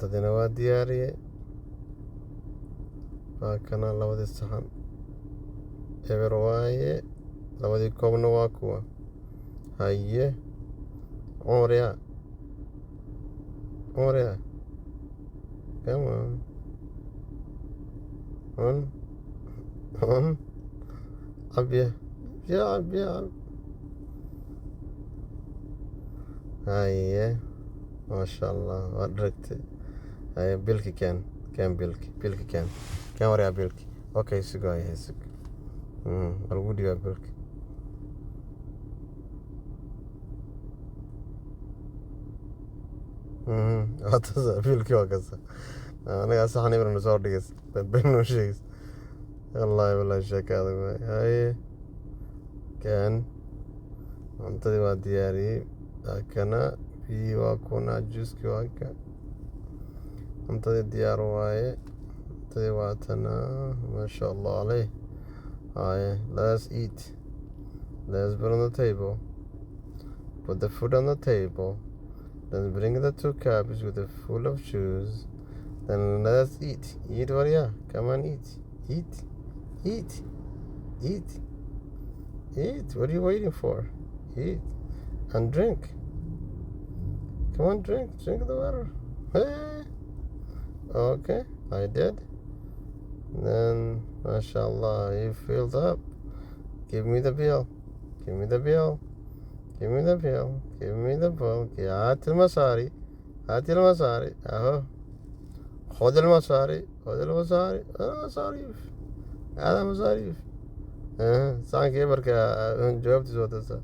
Cuntadina waa diyaariyey. Waa kana labadii saxan eber waaye, labadii koobna waa kuwa. Haye, cun waryaa, cun waryaa, come on, cun, cun, cab biyo, biyo cab, biyo cab. Haye, maasha Allah, waa dharagtay. Haye, biilki keen, keen biilki, biilki keen, keen waryaa biilki. Okay, sug, haye, sug. Waa lagu dhibaa biilki. Waa tasa biilki, waa kasa. Anagaa saxan eber soo dhigays, been noo sheegays. Wallaahi, wallaahi, sheeko adag waay. Haye, keen cuntadii, waa diyaariyey. Waa kana biyihii, waa kuna juuskii, waa ka cuntadii, diyaar waaye. Cuntadii waa tana, maasha Allah caleyh. Haye, let's eat, let's put on the table, put the food on the table, then bring the two cups with the full of juice, then let's eat. Eat waryaa, come on, eat, eat, eat, eat, eat. What are you waiting for? Eat and drink. Come on, drink, drink the water. Hey. Okay, I did. Then, mashallah, you filled up. Give me the bill, give me the bill, give me the bill, give me the bill. هات المصاري، هات المصاري، اهو، خذ المصاري، خذ المصاري، المصاريف، هذا مصاريف. Saxankii eberka jawaabtiisa watasa.